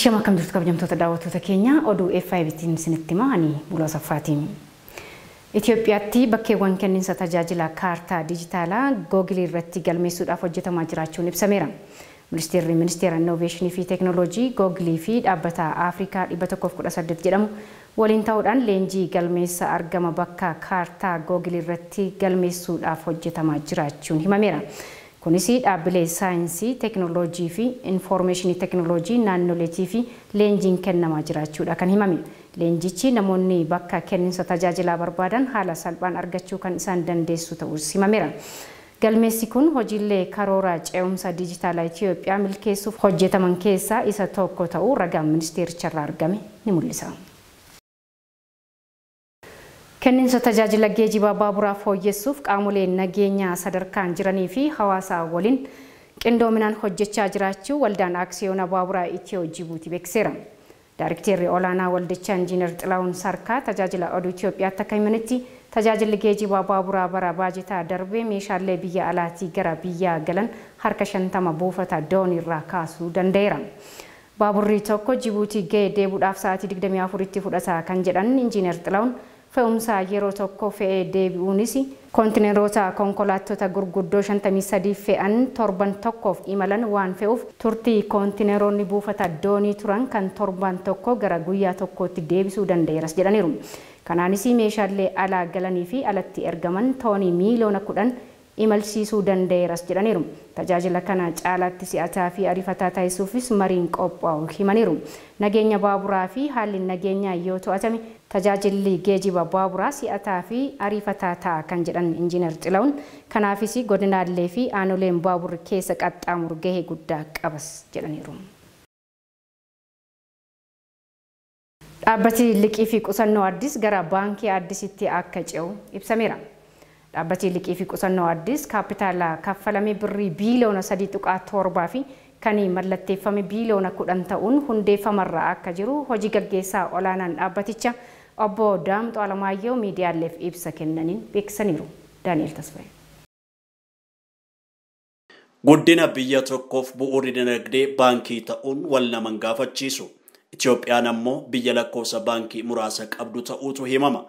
Ashama akkam jirtu kabajamtoota daawwattoota keenya oduu FIBtiin isinitti hima ani Buloo Saffaatiin. Itoophiyaatti bakkeewwan kenniinsa tajaajila kaartaa dijitaalaa googilii irratti galmeessuudhaaf hojjetamaa jiraachuun ibsameera. Ministeerri Ministeera Innoveeshinii fi Teekinooloojii googilii fi dhaabbata Afrikaa 118 jedhamu waliin ta'uudhaan leenjii galmeessa argama bakka kaartaa googilii irratti galmeessuudhaaf hojjetamaa jiraachuun himameera. Kunis dhaabbilee saayinsii, teekinooloojii fi infoormeeshinii teekinooloojii naannoleetii fi leenjiin kennamaa jiraachuudha kan himame. Leenjichi namoonni bakka kenniinsa tajaajilaa barbaadan haala salphaan argachuu kan isaan dandeessu ta'us himameera. Galmeessi kun hojiilee karoora ce'umsa dijitaalaa Itoophiyaa milkeessuuf hojjetaman keessaa isa tokko ta'uu ragaan ministeericharraa argame ni mul'isa. Kenniinsa tajaajila geejjibaa baaburaa fooyyessuuf qaamolee nageenyaa sadarkaan jiranii fi hawaasa waliin qindoominaan hojjechaa jiraachuu waldaan aksiyoona baaburaa Itiyoo Jibuutii beeksiseera. Daarikteerri olaanaa waldichaa Injiinar Xilahuun Sarkaa tajaajila oduu Itoophiyaatti akka himanitti tajaajilli geejjibaa baaburaa bara baajetaa darbee meeshaalee biyya alaatii gara biyyaa galan harka 50 buufata dooniirraa kaasuu danda'eera. Baaburri tokko Jibuutii ga'ee deebi'uudhaaf sa'aatii 24tti fudhata kan jedhan Injiinar Xilahuun fe'umsa yeroo tokko fe'ee deebi'uunis koontineeroota konkolaattota gurguddoo 53 fe'an torban tokkoof imalan waan fe'uuf turtii koontineeroonni buufata doonii turan kan torban tokko gara guyyaa tokkootti deebisuu danda'eeras jedhaniiru. Kanaanis meeshaalee alaa galanii fi alatti ergaman toonii miiliyoona 10 imalsiisuu danda'eeras jedhaniiru. Tajaajila kana caalaatti si'ataa fi ariifataa taasisuufis mariin qophaa'u himaniiru. Nageenya baaburaa fi haalli nageenyaa yoo to'atame tajaajilli geejjiba baaburaa si'ataa fi ariifataa ta'a kan jedhan Injiinar Xilahuun kanaafis godinaalee fi aanoleen baaburri keessa qaxxaamuru gahee guddaa qabas jedhaniiru. Dhaabbati liqii fi qusannoo Addis gara baankii Addisitti akka ce'u ibsameera. Dhaabbati liqii fi qusannoo Addis kaapitaala kaffalame birrii biiliyoona 3.7 fi kan mallatteeffame biiliyoona 10 ta'uun hundeeffamarraa akka jiru hojii gaggeessaa olaanaan dhaabbaticha obbo Daamxoo Alamaayyoo miidiyaaleef ibsa kennaniin beeksisaniiru. Daani'el Tasfaayee. Guddina biyya tokkoof bu'uurri dinagdee baankii ta'uun wal naman gaafachiisu. Itoophiyaan ammoo biyya lakkoofsa baankii muraasa qabdu ta'uutu himama.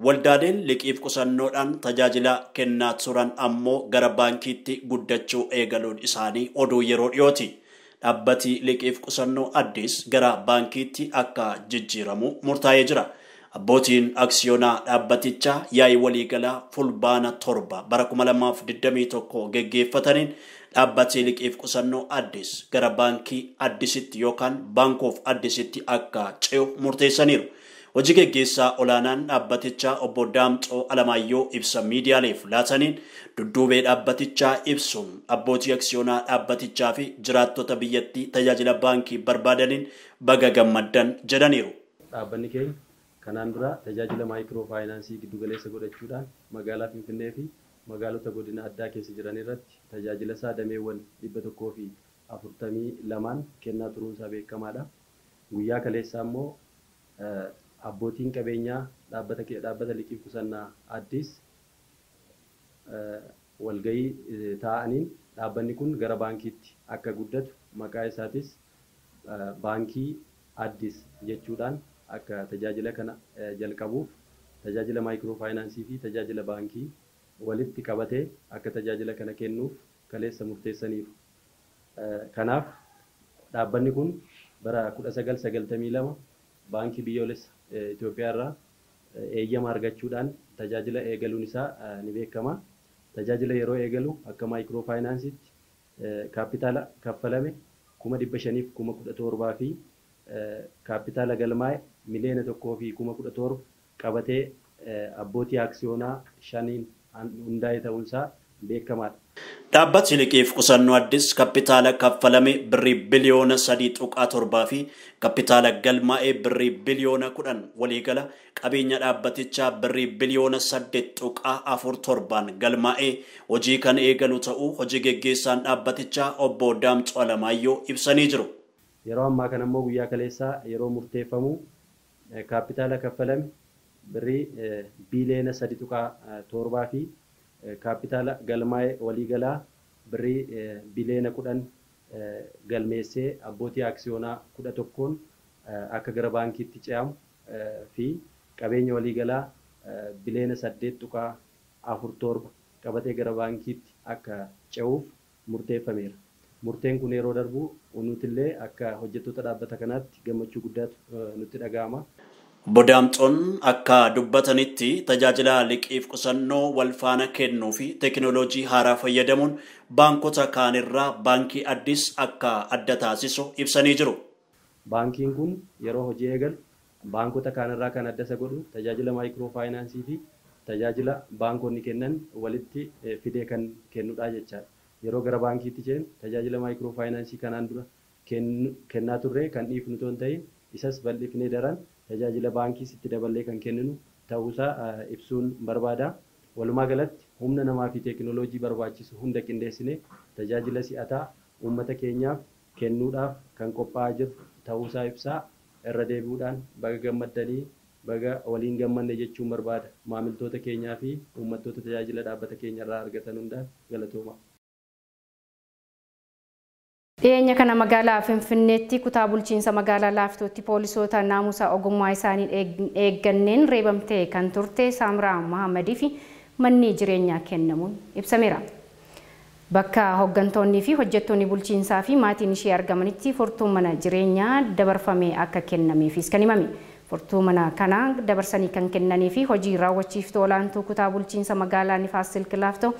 Waldaaleen liqiif qusannoodhaan tajaajila kennaa turan ammoo gara baankiitti guddachuu eegaluun isaanii oduu yeroo dhiyooti. Dhaabbati liqiif qusannoo Addis gara baankiitti akka jijjiiramu murtaa'ee jira. Abbootiin aksiyoonaa dhaabbatichaa yaa'ii waliigalaa fulbaana 7 bara 2021 geggeeffataniin dhaabbati liqiif qusannoo Addis gara baankii Addisitti yookaan Baankoof Addisitti akka ce'u murteessaniiru. Hojii geggeessaa olaanaan dhaabbatichaa obbo Daamxoo Alamaayyoo ibsa miidiyaaleef laataniin dudduubee dhaabbatichaa ibsuun abbootii aksiyoonaa dhaabbatichaa fi jiraattota biyyattii tajaajila baankii barbaadaniin baga gammaddan jedhaniiru. Dhaabbanni keenya kanaan dura tajaajila maayikiroo faayinaansii giddugaleessa godhachuudhaan magaalaa Finfinnee fi magaalota godina addaa keessa jiran irratti tajaajila isaa dameewwan 142 kennaa turuunsaa beekamaadha. Guyyaa kaleessaa immoo abbootiin qabeenyaa dhaabbata liqii qusannaa Addis walgahii taa'aniin dhaabbanni kun gara baankiitti akka guddatu maqaa isaatis baankii Addis jechuudhaan akka tajaajila kana jalqabuuf tajaajila maayikiroo faayinaansii fi tajaajila baankii walitti qabatee akka tajaajila kana kennuuf kaleessa murteessaniiru. Kanaaf dhaabbanni kun bara 1992 baankii biyyoolessa Itoophiyaa irraa eeyyama argachuudhaan tajaajila eegaluun isaa ni beekama. Tajaajila yeroo eegalu akka maayikiroo faayinaansiitti kaapitaala kaffalame 517,000 fi kaapitaala galmaa'e 1,117,000 qabatee abbootii aksiyoonaa 5 hundaa'e ta'uunsaa beekamaadha. Dhaabbati liqiif qusannoo Addis kaapitaala kaffalame birrii biliyoona 3.7 fi kaapitaala galmaa'e birrii biliyoona 10 waliigala qabeenya dhaabbatichaa birrii biliyoona 8.47 galmaa'e hojii kan eegalu ta'uu hojii geggeessaan dhaabbatichaa obbo Daamxoo Alamaayyoo ibsanii jiru. Yeroo ammaa kana immoo guyyaa kaleessaa yeroo murteeffamu kaapitaala kaffalame birrii biliyoona 3.7 fi kaapitaala galmaa'e waliigalaa birrii biliyoona 10 galmeessee abbootii aksiyoonaa 11 akka gara baankiitti ce'amu fi qabeenya waliigalaa biliyoona 8.47 qabatee gara baankiitti akka ce'uuf murteeffameera. Murteen kun yeroo darbu nutillee akka hojjettoota dhaabbata kanaatti gammachuu guddaatu nutti dhaga'ama. Obbo Daamxoon akka dubbatanitti tajaajila liqiif qusannoo wal faana kennuu fi teekinooloojii haaraa fayyadamuun baankota kaanirraa baankii Addis akka adda taasisu ibsanii jiru. Baankiin kun yeroo hojii eegalu baankota kaanirraa kan adda isa godhu tajaajila maayikiroo faayinaansii fi tajaajila baankonni kennan walitti fidee kan kennudha jechaadha. Yeroo gara baankiitti ceenu tajaajila maayikiroo faayinaansii kanaan dura kennaa turre kan dhiifnu otoo hin ta'in isas bal'ifnee daran tajaajila baankiis itti daballee kan kenninu ta'uusaa ibsuun barbaada. Walumaa galatti humna namaa fi teekinooloojii barbaachisu hunda qindeessinee tajaajila si'ataa uummata keenyaaf kennuudhaaf kan qophaa'aa jiru ta'uusaa ibsaa irra deebi'uudhaan baga gammaddanii baga waliin gammanne jechuun barbaada. Maamiltoota keenyaa fi uummattoota tajaajila dhaabbata keenyarraa argatan hundaan galatooma. Dhiyeenya kana magaalaa Finfinneetti kutaa bulchiinsa magaalaa Laaftootti poolisoota naamusa ogummaa isaanii eegganneen reebamtee kan turte Saamiraa Mahamadii fi manni jireenyaa kennamuun ibsameera. Bakka hooggantoonni fi hojjettoonni bulchiinsaa fi maatiin ishee argamanitti furtuun mana jireenyaa dabarfamee akka kennameefis kan himame. Furtuu mana kanaa dabarsanii kan kennanii fi hojii raawwachiiftuu olaantuu kutaa bulchiinsa magaalaa Nifaas Silk Laaftoo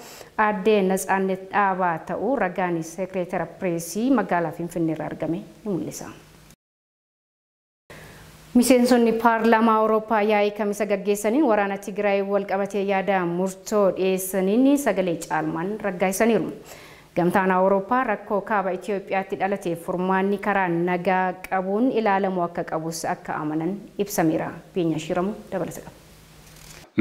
aadde Natsaannet Dhaabaa ta'uu ragaan seekreetara pireesii magaalaa Finfinneerraa argame ni mul'isa. Miseensonni paarlaamaa Awurooppaa yaa'ii kamisa gaggeessaniin waraana Tigraay wal qabatee yaada murtoo dhiyeessaniin sagalee caalmaan raggaasisaniiru. Gamtaan Awurooppaa rakkoo kaaba Itoophiyaatti dhalateef furmaanni karaa nagaa qabuun ilaalamu akka qabus akka amanan ibsameera. Beenyaa Shiramu dabalata qaba.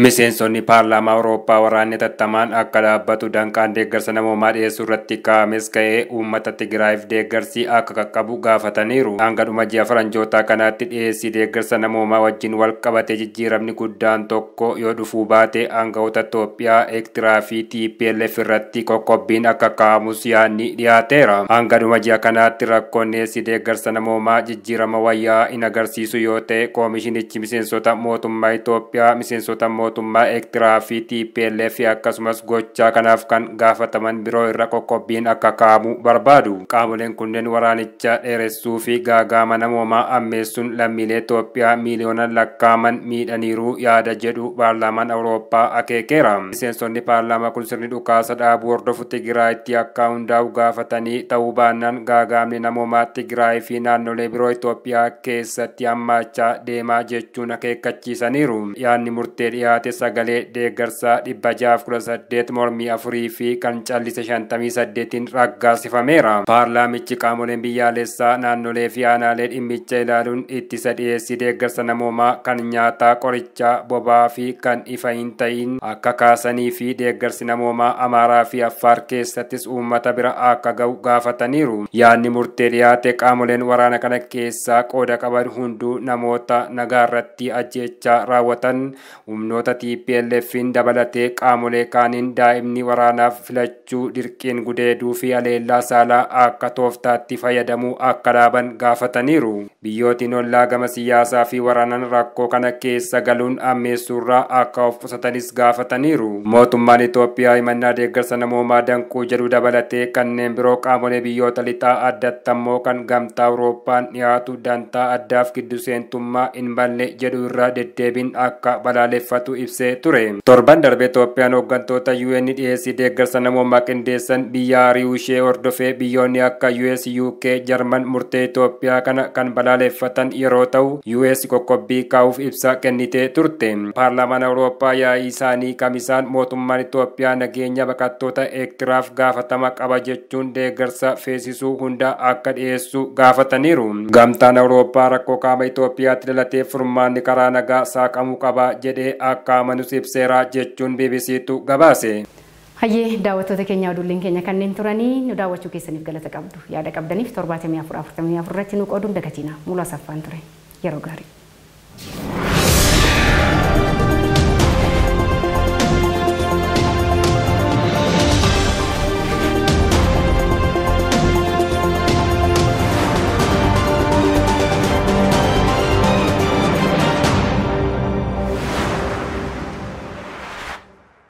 Miseensonni paarlaamaa Awurooppaa waraanni tattamaan akka dhaabbatu danqaan deeggarsa namoomaa dhiyeessuu irratti kaa'ames ka'ee uummata Tigraayiif deeggarsi akka qaqqabu gaafataniiru. Hanga dhuma ji'a faranjootaa kanaatti dhiyeessii deeggarsa namoomaa wajjin wal qabatee jijjiiramni guddaan tokko yoo dhufuu baate aangawoota Itoophiyaa, Eertiraa fi TPLF irratti qoqqobbiin akka kaa'amus yaadni dhiyaateera. Hanga dhuma ji'a kanaatti rakkoon dhiyeessii deeggarsa namoomaa jijjiirama wayyaa hin agarsiisu yoo ta'e koomishinichi miseensota mootummaa Itoophiyaa, miseensota mootummaa Eertiraa fi TPLF akkasumas gochaa kanaaf kan gaafataman biroo irra qoqqobbiin akka kaa'amu barbaadu. Qaamoleen kunneen waraanicha dheeressuu fi gaagaama namoomaa ammeessuun lammiilee Itoophiyaa miiliyoonaan lakkaa'aman miidhaniiru yaada jedhu paarlaamaan Awurooppaa akeekeera. Miseensonni paarlaamaa kun sirni dhukaasa dhaabuu hordofu Tigraayitti akka hundaa'u gaafatanii ta'uu baannaan gaagaamni namoomaa Tigraay fi naannolee biroo Itoophiyaa keessatti hammaachaa deemaa jechuun akeekkachiisaniiru. Yaadni murtee dhiyaate sagalee deeggarsaa 618 mormii 4 fi kan callise 58 raggaasifameera. Paarlaamichi qaamoleen biyyaalessaa naannolee fi aanaalee dhimmicha ilaaluun ittisa dhiyeessii deeggarsa namoomaa kan nyaataa, qorichaa, boba'aa fi kan ifa hin ta'in akka kaasanii fi deeggarsi namoomaa Amaaraa fi Affaar keessattis uummata bira akka ga'u gaafataniiru. Yaadni murtee dhiyaate qaamoleen waraana kana keessaa qooda qaban hunduu namoota nagaarratti ajjeechaa raawwatan humnoota TPLF'n dabalatee qaamolee kaaniin daa'imni waraanaaf filachuu dirqiin gudeeduu fi aleellaa saalaa akka tooftaatti fayyadamuu akka dhaaban gaafataniiru. Biyyootiin ollaa gama siyaasaa fi waraanaan rakkoo kana keessa galuun ammeessuurraa akka of qusatanis gaafataniiru. Mootummaan Itoophiyaa himannaa deeggarsa namoomaa danquu jedhu dabalatee kanneen biroo qaamolee biyyoota lixaa addatti ammoo kan gamtaa Awurooppaan dhiyaatu dantaa addaaf giddu seentummaa hin malle jedhu irra deddeebiin akka balaaleffatu ibsee ture. Torban darbe Itoophiyaan hooggantoota UN dhiyeessii deeggarsa namoomaa qindeessan biyya ari'uu ishee hordofee biyyoonni akka US, UK, Jarman murtee Itoophiyaa kana kan balaaleffatan yeroo ta'u US qoqqobbii kaa'uuf ibsa kennitee turte. Paarlaamaan Awurooppaa yaa'ii isaanii kamisaan mootummaan Itoophiyaa nageenya baqattoota Eertiraaf gaafatama qaba jechuun deeggarsa feesisuu hunda akka dhiyeessu gaafataniiru. Gamtaan Awurooppaa rakkoo qaama Itoophiyaatti dhalatee furmaanni karaa nagaa saaqamuu qaba jedhee akka amanus ibseera jechuun BBCtu gabaase. Hayyee daawwattoota keenya oduuleen keenya kanneen turanii nu daawwachuu keessaniif galata qabdu. Yaada qabdaniif 74 44 irratti nu qooduun dagatiina. Mul'aa saffaan ture. Yeroo gaarii.